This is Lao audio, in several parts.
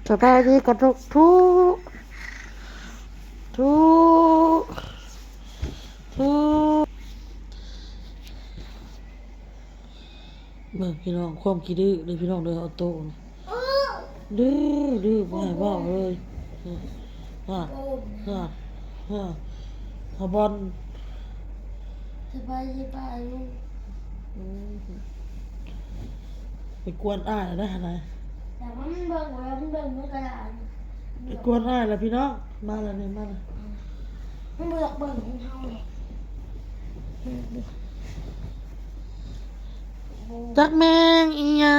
ສະບາຍດີກັນທຸກ ທຸກ ທຸກ ເບິ່ງພີ່ນ້ອງ ຄວາມຂີ້ດື້ເດີພີ່ນ້ອງເດີ ອອໂຕ້ ດື້ ດື້ ບໍ່ໃຫ້ເວົ້າເລີຍ ຮະ ຮະ ຮະ ຮະ ບອນ ສະບາຍດີປ້າລຸງ ອືມ ໄປກວນອ້າຍແລ້ວຫັ້ນນະ ແຕ່ວ່າມັນເບິ່ງ ມັນເບິ່ງ ມັນກະດານ ໄປກວນອ້າຍແລ້ວພີ່ນ້ອງ ມາແລ້ວນີ້ ມາແລ້ວ ມັນບໍ່ຢາກເບິ່ງຂອງເຮົາດອກ ຈັກແມງອີ່ຫຍັ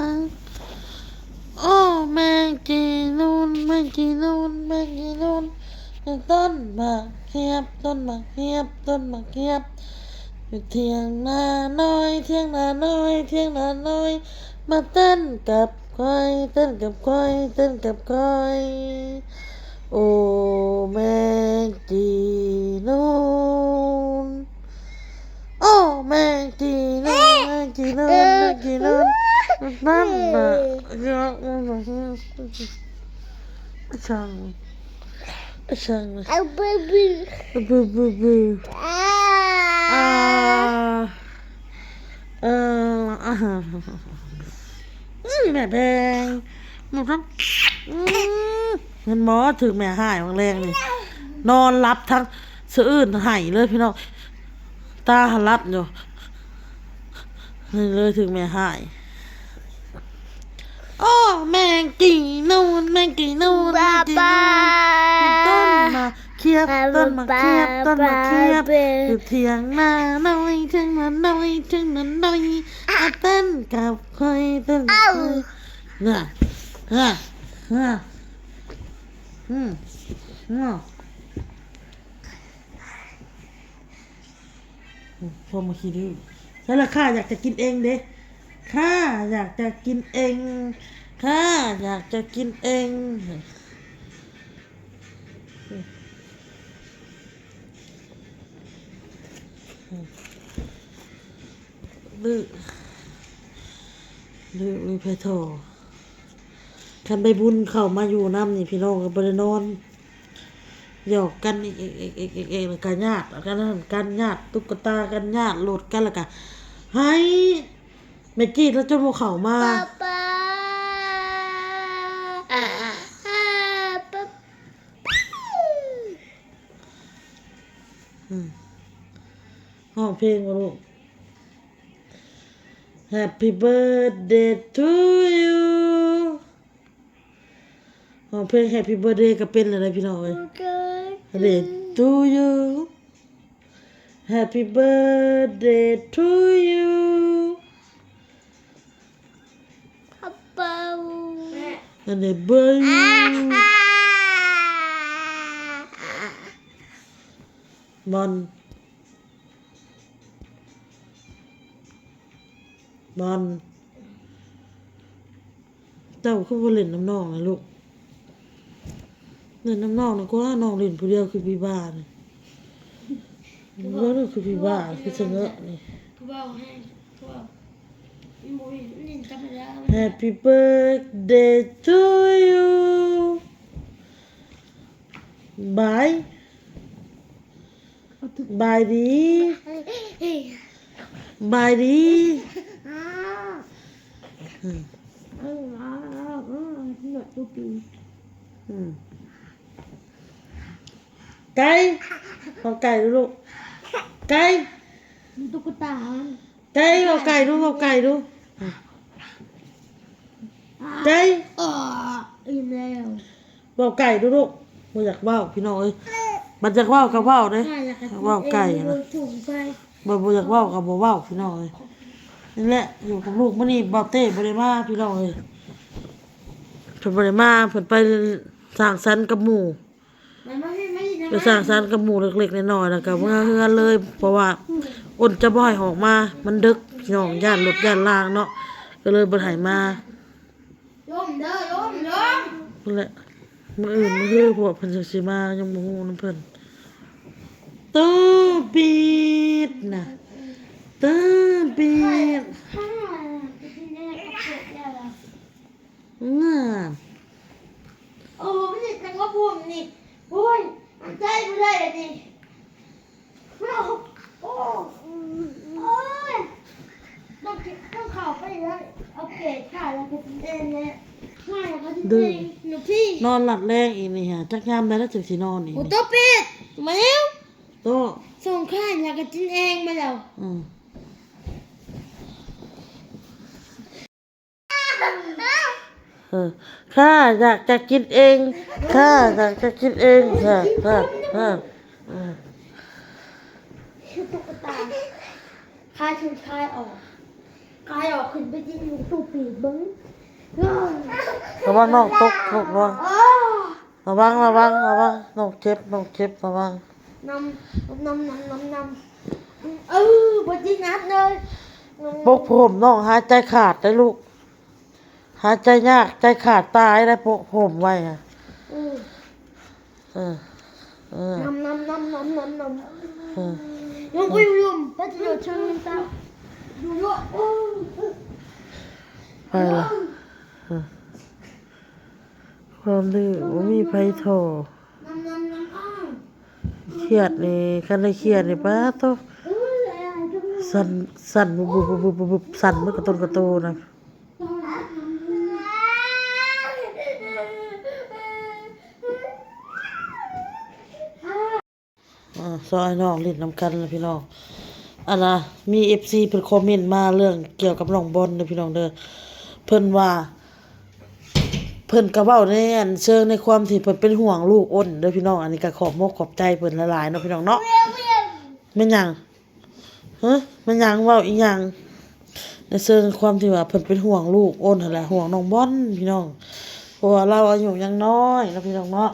ງ ໂອ້ ແມງຈີນູນ ແມງຈີນູນ ແມງຈີນູນ ຕົ້ນໝາກຂຽບ ຕົ້ນໝາກຂຽບ ຕົ້ນໝາກຂຽບ ຢູ່ຖຽງນານ້ອຍ ຖຽງນານ້ອຍ ຖຽງນານ້ອຍ ມາເຕັ້ນກັບຂ້ອຍ ເຕັ້ນກັບຂ້ອຍ ເຕັ້ນກັບຂ້ອຍ ໂອ້ ແມງຈີນູນ ໂອ້ ແມງຈີນູນ ແມງຈີນູນ ແມງຈີນູນ ນັ້ນນະ ອະ ອະ ຊ່າງ ອະ ຊ່າງນະ ອາ ບື ບື ອາ ບື ບື ບື ອາ ອາ ເອີ ອາ ອືມ ແມ່ແພງ ໝູທັງ ອືມ ເຫັນບໍ່ ຖືກແມ່ຮ້າຍຫວ່າງແລງນີ້ ນອນຫຼັບທັງ ສະອື່ນໄຫ້ເລີຍພີ່ນ້ອງ ຕາຫັນຫຼັບຢູ່ ນີ້ເລີຍຖືກແມ່ຮ້າຍ ໂອ້ ແມງຈີນູນ ແມງຈີນູນ ແມງຈີນູນ ຕົ້ນໝາກຂຽບ ຕົ້ນໝາກຂຽບ ຕົ້ນໝາກຂຽບ ຢູ່ຖຽງນານ້ອຍ ຖຽງນານ້ອຍ ຖຽງນານ້ອຍ ອາ ເຕັ້ນກັບຂ້ອຍ ເຕັ້ນກັບຂ້ອຍ ນະ ນະ ນະ ອືມ ນະ. ອືມ ພວກມາຂີ້ດື້ ໃຊ່ລະ ຂ້າຢາກຈະກິນເອງເດ້ ຂ້າຢາກຈະກິນເອງ ຂ້າຢາກຈະກິນເອງ ດື້ ດື້ ມີໃຜທໍ່ ຄັນໃບບຸນເຂົ້າມາຢູ່ນຳນີ້ ພີ່ນ້ອງກໍບໍ່ໄດ້ນອນ ຫຍອກກັນອີກໆໆໆ ແລ້ວກໍຍາດກັນນັ້ນກັນ ຍາດຕຸກກະຕາກັນ ຍາດໂຫຼດກັນ ແລ້ວກໍໄຫ້ ແມ່ຈີດລະຈົນບໍ່ເຂົ້າມາ ປ້າ ປ້າ ປ້າ ປ້າ ອືມ ຮ້ອງເພງບໍ່ລູກ? Happy birthday to you ຮ້ອງເພງ Happy birthday ກໍເປັນແລ້ວເດ້ພີ່ນ້ອງເອີຍ Birthday to you Happy birthday to you ອັນນີ້ເບິ່ງ ບອນ ບອນ ເຈົ້າຄືບໍ່ເລ່ນນຳນ້ອງນະລູກ? ເລ່ນນຳນ້ອງນະກວ່າ ນ້ອງຫຼິ້ນຜູ້ດຽວຄືຜີບ້ານີ້ ເບິ່ງດູຄືຜີບ້າ ຄືສະເຫງີນີ້ ຄືເວົ້າແຮງ ຄືເວົ້າ ມັນບໍ່ຫຼິ້ນ ມັນຫຼິ້ນທຳມະດາ Happy birthday to you ບາຍ ບາຍດີ ບາຍດີ ອືມ ອືມ ໄກ່ ເວົ້າໄກ່ດູລູກ ໄກ່ ມີຕຸກກະຕາ ໄກ່ ເວົ້າໄກ່ດູ ເວົ້າໄກ່ດູ ໄກ່ ອີ່ມແລ້ວ ເວົ້າໄກ່ດູລູກ ບໍ່ຢາກເວົ້າພີ່ນ້ອງເອີຍ ບັດຢາກເວົ້າກໍເວົ້າເດ້ ເວົ້າໄກ່ນະ ບໍ່ ບໍ່ຢາກເວົ້າກໍບໍ່ເວົ້າພີ່ນ້ອງເອີຍ ນີ້ແຫຼະ ຢູ່ກັບລູກ ມື້ນີ້ບ່າວເຕ້ບໍ່ໄດ້ມາພີ່ນ້ອງເອີຍ ເພິ່ນບໍ່ໄດ້ມາ ເພິ່ນໄປສັງສັນກັບໝູ່ ໄປສັງສັນກັບໝູ່ເລັກໆນ້ອຍໆ ແລ້ວກໍເມືອເຮືອນເລີຍ ເພາະວ່າອົນຈະບໍ່ໃຫ້ອອກມາ ມັນດຶກພີ່ນ້ອງ ຢ້ານລົດຢ້ານລາງເນາະ ກໍເລີຍບໍ່ໃຫ້ມາ ລົມເດີ ລົມ ລົມ ພຸ້ນແຫຼະ ມື້ອື່ນມື້ຮື ພວກເພິ່ນຈັ່ງຊິມາ ຍັງບໍ່ຮູ້ນຳເພິ່ນ ຕູ້ປີດນະ ຕູ້ປີດ ງາມ ດື້ ນອນຫຼັບແລງອີກນີ້ຫາ ຈັກຍາມໃດລະຈຶ່ງຊິນອນອີກ ໂຕເປັດ ມາແລ້ວ ໂຕ ສົ່ງຂ້າ ແລ້ວກໍກິນເອງມາແລ້ວ ອືມ ເອີ ຂ້າຢາກຈະກິນເອງ ຂ້າຢາກຈະກິນເອງ ຂ້າ ຂ້າ ຂ້າ ເອີ ຕຸກກະຕາ ຂ້າຖື ຂ້າອອກ ຂ້າອອກຂຶ້ນໄປກິນຢູ່ຕູ້ປີກເບິ່ງ ລະວັງນ້ອງຕົກ ລູກ ລະວັງ ລະວັງ ລະວັງ ລະວັງ ນ້ອງເຈັບ ນ້ອງເຈັບ ລະວັງ ນຳ ນຳ ນຳ ນຳ ນຳ ເອີ ບໍ່ຈິງອັດເລີຍ ປົກຜົມນ້ອງຫາຍໃຈຂາດໄດ໋ລູກ ຫາຍໃຈຍາກ ໃຈຂາດຕາຍໄດ໋ ປົກຜົມໄວ້ ອື ເອີ ເອີ ນຳ ນຳ ນຳ ນຳ ນຳ ນຳ ເອີ ລົງໄປຢູ່ລຸ່ມ ໄປຈະໂດດເຊີງນ້ຳຕາ ຢູ່ຢູ່ ໄປລະ ເອີ ຄວາມດື້ບໍ່ມີໃຜທໍ້ ຄຽດນີ້ ຄັນໄດ້ຄຽດນີ້ ປາໂທ້ ສັ່ນ ສັ່ນ ວຸບໆໆໆ ສັ່ນເໝິດກະຕົນກະໂຕນະ ອາ ຊອຍນ້ອງຫຼິ້ນນຳກັນລະພີ່ນ້ອງ ອັນນະ ມີເອັຟຊີເພິ່ນຄອມເມັນມາເລື່ອງກ່ຽວກັບນ້ອງບອນເດີພີ່ນ້ອງເດີ ເພິ່ນວ່າ ເພິ່ນກະເວົ້າໃນອັນເຊີງໃນຄວາມທີ່ເພິ່ນເປັນຫ່ວງລູກອ້ນເດີພີ່ນ້ອງ ອັນນີ້ກະຂອບມົກຂອບໃຈເພິ່ນຫຼາຍໆເນາະພີ່ນ້ອງເນາະ ແມ່ນຫຍັງ? ຮະ ແມ່ນຫຍັງ? ເວົ້າອີ່ຫຍັງ? ໃນເຊີງຄວາມທີ່ວ່າເພິ່ນເປັນຫ່ວງລູກອ້ນຫັ້ນແຫຼະ ຫ່ວງນ້ອງບອນພີ່ນ້ອງ ເພາະວ່າລາວອາຍຸຍັງນ້ອຍເນາະພີ່ນ້ອງເນາະ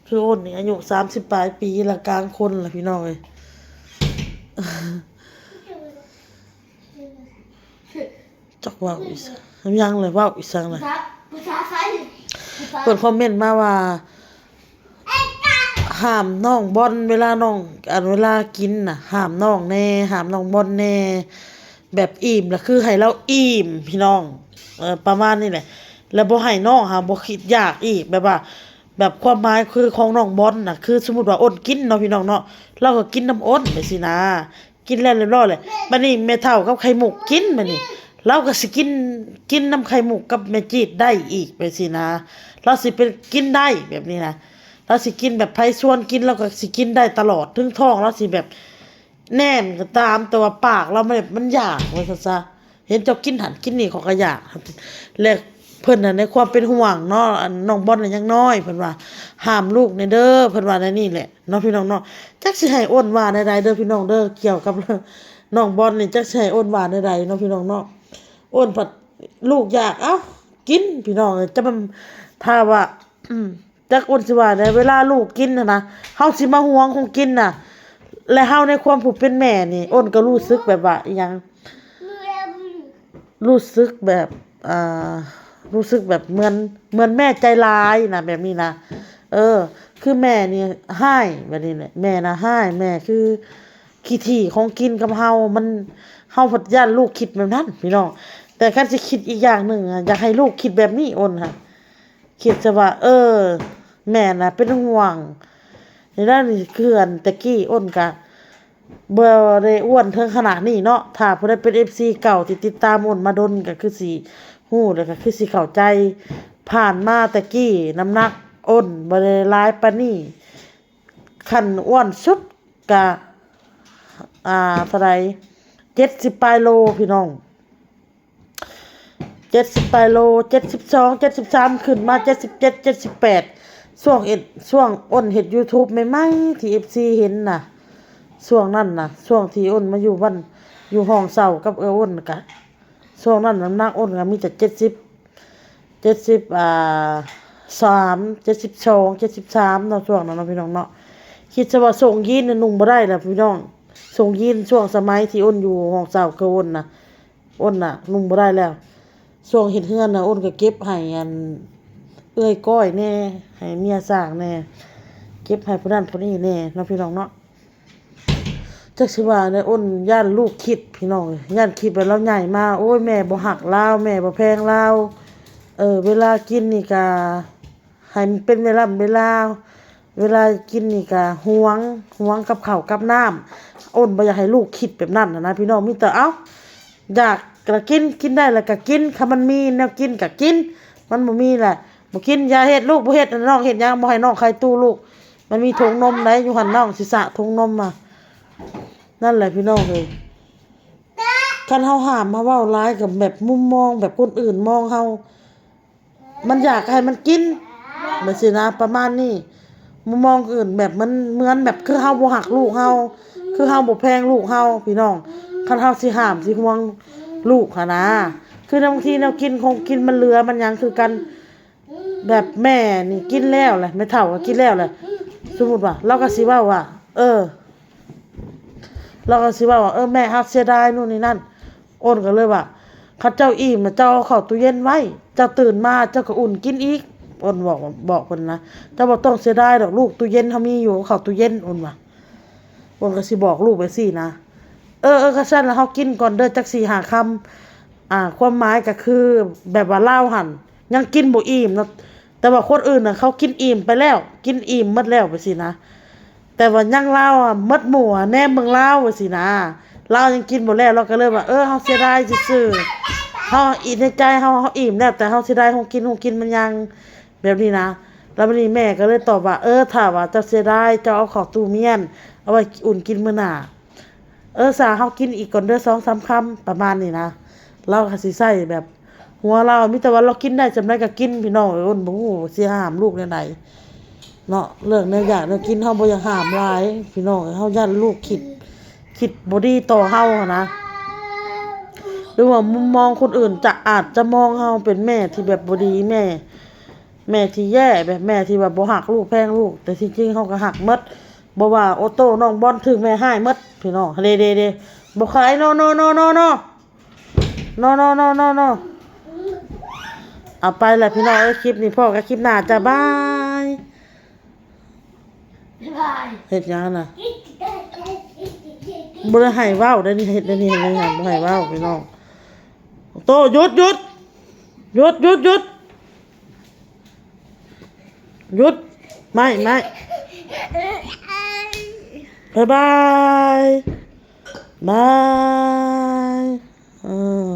ຄືອ້ນນີ້ອາຍຸສາມສິບປາຍປີລະກາງຄົນລະພີ່ນ້ອງເອີຍ ຈັກເວົ້າອີ່ຫຍັງລະ ເວົ້າອີ່ຫຍັງລະ ພາສາ ພາສາໄທ ພາສາ ເພິ່ນຄອມເມັນມາວ່າ ຫ້າມນ້ອງບອນເວລານ້ອງ ອັນ ເວລາກິນນະ ຫ້າມນ້ອງແດ່ ຫ້າມນ້ອງບອນແດ່ ແບບອີ່ມລະຄືໃຫ້ລາວອີ່ມພີ່ນ້ອງ ເອີ ປະມານນີ້ແຫຼະ ລະບໍ່ໃຫ້ນ້ອງຫາບໍ່ຄິດຢາກອີກ ແບບວ່າ ແບບຄວາມໝາຍຄືຂອງນ້ອງບອນນະ ຄືສົມມຸດວ່າອ້ນກິນເນາະພີ່ນ້ອງເນາະ ລາວກໍກິນນຳອ້ນຈັ່ງຊີ້ນະ ກິນແລ້ວລຽບຮ້ອຍແຫຼະ ບາດນີ້ແມ່ເຖົ້າກັບໄຂ່ມຸກກິນ ບາດນີ້ລາວກໍຊິກິນ ກິນນຳໄຂ່ມຸກກັບແມ່ຈີດໄດ້ອີກ ແບບຊີ້ນະ ລາວຊິເປັນກິນໄດ້ແບບນີ້ນະ ລາວຊິກິນແບບໃຜຊວນກິນ ລາວກໍຊິກິນໄດ້ຕະຫຼອດ ເຖິງທ້ອງລາວຊິແບບແໜ້ນກໍຕາມ ແຕ່ວ່າປາກລາວມັນ ມັນຢາກວ່າຊັ້ນຊະ. ເຫັນເຈົ້າກິນຫັ້ນກິນນີ້ ຂ້ອຍກໍຢາກ ແລະ ເພິ່ນຫັ້ນໃນຄວາມເປັນຫ່ວງເນາະ ອັນນ້ອງບອນນັ້ນຍັງນ້ອຍ ເພິ່ນວ່າຫ້າມລູກແດ່ເດີ ເພິ່ນວ່າແນວນີ້ແຫຼະເນາະພີ່ນ້ອງເນາະ. ຈັກຊິໃຫ້ອ້ນວ່າແນວໃດເດີພີ່ນ້ອງເດີ ກ່ຽວກັບນ້ອງບອນນີ້ ຈັກຊິໃຫ້ອ້ນວ່າແນວໃດເນາະພີ່ນ້ອງເນາະ. ອ້ນພັດລູກຢາກ ເອົ້າ ກິນພີ່ນ້ອງເອີຍ ຈະມັນ ຖ້າວ່າ ຈັກອ້ນຊິວ່າແນວ ເວລາລູກກິນຫັ້ນນະ ເຮົາຊິມາຫວງຂອງກິນນະ ແລະ ເຮົາໃນຄວາມຜູ້ເປັນແມ່ນີ້ ອ້ນກໍຮູ້ສຶກແບບວ່າອີ່ຫຍັງ ຮູ້ສຶກແບບ ອ່າ ຮູ້ສຶກແບບເໝືອນ ເໝືອນແມ່ໃຈຮ້າຍນະ ແບບນີ້ນະ. ເອີ ຄືແມ່ນີ້ຮ້າຍ ແບບນີ້ແຫຼະ ແມ່ນະຮ້າຍ ແມ່ຄືຂີ້ຖີ່ຂອງກິນກັບເຮົາ ມັນ ເຮົາພັດຢ້ານລູກຄິດແບບນັ້ນພີ່ນ້ອງ. ແຕ່ຄັນຊິຄິດອີກຢ່າງໜຶ່ງ ຢາກໃຫ້ລູກຄິດແບບນີ້ ອ້ນຫັ້ນ ຄິດຊະວ່າ ເອີ ແມ່ນະເປັນຫ່ວງ. ນີ້ນະ ນີ້ຄືອັນແຕ່ກີ້ອ້ນກະບໍ່ໄດ້ອ້ວນເຖິງຂະໜາດນີ້ເນາະ. ຖ້າຜູ້ໃດເປັນເອັຟຊີເກົ່າທີ່ຕິດຕາມອ້ນມາດົນ ກະຄືຊິຮູ້ ແລະ ກະຄືຊິເຂົ້າໃຈ. ຜ່ານມາແຕ່ກີ້ນ້ຳໜັກອ້ນບໍ່ໄດ້ຫຼາຍປານນີ້. ຂັ້ນອ້ວນສຸດກະ ອ່າ ເທົ່າໃດ ເຈັດສິບປາຍໂລພີ່ນ້ອງ. ເຈັດສິບປາຍໂລ ເຈັດສິບສອງ ເຈັດສິບສາມ ຂຶ້ນມາເຈັດສິບເຈັດ ເຈັດສິບແປດ ຊ່ວງເອັດ ຊ່ວງອ້ນເຮັດຢູທູບໃໝ່ໆ ທີ່ເອັຟຊີເຫັນນະ ຊ່ວງນັ້ນນະ ຊ່ວງທີ່ອ້ນມາຢູ່ບ້ານ ຢູ່ຫ້ອງເຊົ່າກັບເອື້ອຍອ້ນກະ ຊ່ວງນັ້ນນ້ຳໜັກອ້ນກະມີແຕ່ເຈັດສິບ ເຈັດສິບ ອ່າ ສາມ ເຈັດສິບສອງ ເຈັດສິບສາມເນາະ ຊ່ວງນັ້ນເນາະ ພີ່ນ້ອງເນາະ. ຄິດຊະວ່າສົ່ງຢີນນະນຸ່ງບໍ່ໄດ້ແລ້ວພີ່ນ້ອງ ສົ່ງຢີນຊ່ວງສະໄໝທີ່ອ້ນຢູ່ຫ້ອງເຊົ່າເກີ້າອ້ນນະ ອ້ນນະນຸ່ງບໍ່ໄດ້ແລ້ວ. ຊ່ວງເຮັດເຮືອນນະ ອ້ນກໍເກັບໃຫ້ອັນເອື້ອຍກ້ອຍແດ່ ໃຫ້ເມຍສ້າງແດ່ ເກັບໃຫ້ຜູ້ນັ້ນຜູ້ນີ້ແດ່ເນາະ ພີ່ນ້ອງເນາະ. ຈັກຊິວ່າແນວ ອ້ນຢ້ານລູກຄິດພີ່ນ້ອງເອີຍ ຢ້ານຄິດວ່າລາວໃຫຍ່ມາ ໂອ້ຍ ແມ່ບໍ່ຮັກລາວ ແມ່ບໍ່ແພງລາວ. ເອີ ເວລາກິນນີ້ກະໃຫ້ມັນເປັນເວລາເວລາ ເວລາກິນນີ້ກະຫວງ ຫວງກັບເຂົ້າກັບນ້ຳ. ອ້ນບໍ່ຢາກໃຫ້ລູກຄິດແບບນັ້ນນະພີ່ນ້ອງ ມີແຕ່ ເອົ້າ ຢາກກະກິນ ກິນໄດ້ລະກະກິນ ຄັນມັນມີແນວກິນກະກິນ ມັນບໍ່ມີລະບໍ່ກິນ. ຢ່າເຮັດລູກ ບໍ່ເຮັດ ນ້ອງເຮັດຫຍັງ ບໍ່ໃຫ້ນ້ອງໄຂຕູ້ລູກ. ມັນມີຖົງນົມໃດ ຢູ່ຫັ້ນ ນ້ອງຊິສະຖົງນົມມາ. ນັ້ນແຫຼະພີ່ນ້ອງເອີຍ ຄັນເຮົາຫ້າມ ເຮົາເວົ້າຫຼາຍ ກໍແບບມຸມມອງແບບຄົນອື່ນມອງເຮົາ ມັນຢາກໃຫ້ມັນກິນ ແບບຊີ້ນະ ປະມານນີ້. ມຸມມອງອື່ນແບບມັນເໝືອນແບບຄືເຮົາບໍ່ຮັກລູກເຮົາ ຄືເຮົາບໍ່ແພງລູກເຮົາພີ່ນ້ອງ. ຄັນເຮົາຊິຫ້າມ ຊິຫ່ວງລູກຫັ້ນນາ ຄືບາງທີແນວກິນ ຂອງກິນມັນເຫຼືອ ມັນຫຍັງຄືກັນ. ແບບແມ່ນີ້ກິນແລ້ວແຫຼະ ແມ່ເຖົ້າກໍກິນແລ້ວແຫຼະ ສົມມຸດວ່າ ລາວກໍຊິເວົ້າວ່າ ເອີ ລາວກໍຊິເວົ້າວ່າ ເອີ ແມ່ ເຮົາເສຍດາຍ ໂນ່ນນີ້ນັ້ນ. ໂອນກໍເລີຍວ່າ ຄັນເຈົ້າອີ່ມນະ ເຈົ້າເອົາເຂົ້າຕູ້ເຢັນໄວ້ ເຈົ້າຕື່ນມາເຈົ້າກໍອຸ່ນກິນອີກ. ໂອນບອກ ບອກເພິ່ນນະ ເຈົ້າບໍ່ຕ້ອງເສຍດາຍດອກລູກ ຕູ້ເຢັນເຮົາມີຢູ່ ເຂົ້າຕູ້ເຢັນ ໂອນວ່າ. ເພິ່ນກໍຊິບອກລູກແບບຊີ້ນະ ເອີ ເອີ ຄັນຊັ້ນລະເຮົາກິນກ່ອນເດີ ຈັກສີ່ຫ້າຄຳ. ອ່າ ຄວາມໝາຍກໍຄືແບບວ່າລາວຫັ້ນຍັງກິນບໍ່ອີ່ມເນາະ ແຕ່ວ່າຄົນອື່ນນະເຂົາກິນອີ່ມໄປແລ້ວ ກິນອີ່ມໝົດແລ້ວ ແບບຊີ້ນະ ແຕ່ວ່າຍັງລາວອະໝົດໝູ່ ແນມເບິ່ງລາວ ແບບຊີ້ນະ. ລາວຍັງກິນບໍ່ແລ້ວ ລາວກໍເລີຍວ່າ ເອີ ເຮົາເສຍດາຍຊື່ໆ ເຮົາອີກໃນໃຈເຮົາ ເຮົາອີ່ມແລ້ວ ແຕ່ເຮົາເສຍດາຍ ເຮົາກິນ ເຮົາກິນມັນຍັງ ແບບນີ້ນະ. ແລ້ວບາດນີ້ແມ່ກໍເລີຍຕອບວ່າ ເອີ ຖ້າວ່າເຈົ້າເສຍດາຍ ເຈົ້າເອົາເຂົ້າຕູ້ເຢັນ ເອົາໄວ້ອຸ່ນກິນມື້ໜ້າ. ເອີ ສາ ເຮົາກິນອີກກ່ອນເດີ ສອງສາມຄຳ ປະມານນີ້ນະ. ລາວກໍຊິໃຊ້ແບບ ຫົວລາວມີແຕ່ວ່າລາວກິນໄດ້ສ່ຳໃດກໍກິນ ພີ່ນ້ອງເອີຍ. ໂອນບໍ່ຮູ້ຊິຫ້າມລູກແນວໃດເນາະ ເລື່ອງແນວຢາກແນວກິນ ເຮົາບໍ່ຢາກຫ້າມຫຼາຍ ພີ່ນ້ອງເອີຍ ເຮົາຢ້ານລູກຄິດ ຄິດບໍ່ດີຕໍ່ເຮົາຫັ້ນນະ ຫຼືວ່າມຸມມອງຄົນອື່ນຈະ ອາດຈະມອງເຮົາເປັນແມ່ທີ່ແບບບໍ່ດີ ແມ່ ແມ່ທີ່ແຍ່ ແບບແມ່ທີ່ວ່າບໍ່ຮັກລູກ ແພງລູກ ແຕ່ທີ່ຈິງເຮົາກໍຮັກໝົດ ບໍ່ວ່າໂອໂຕ້ ນ້ອງບອນ ຖືກແມ່ຮ້າຍໝົດ ພີ່ນ້ອງ. ເດ ເດ ເດ ບໍ່ຂາຍ ໂນ ໂນ ໂນ ໂນ ໂນ ໂນ ໂນ ໂນ ໂນ ໂນ. ເອົາໄປລະພີ່ນ້ອງເອີຍ ຄລິບນີ້ພໍ້ກັນຄລິບໜ້າ ຈ້າ ບາຍ. ບາຍ. ເຮັດຫຍັງນະ? ບໍ່ໄດ້ໃຫ້ເວົ້າໄດ໋ນີ້ ເຮັດໄດ໋ນີ້ ເຮັດໄດ໋ນີ້ ບໍ່ໃຫ້ເວົ້າພີ່ນ້ອງ. ໂຕ ຢຸດ ຢຸດ ຢຸດ ຢຸດ ຢຸດ ຢຸດ ໄມ້ ໄມ້ ບາຍບາຍ ບາຍ ເອີ.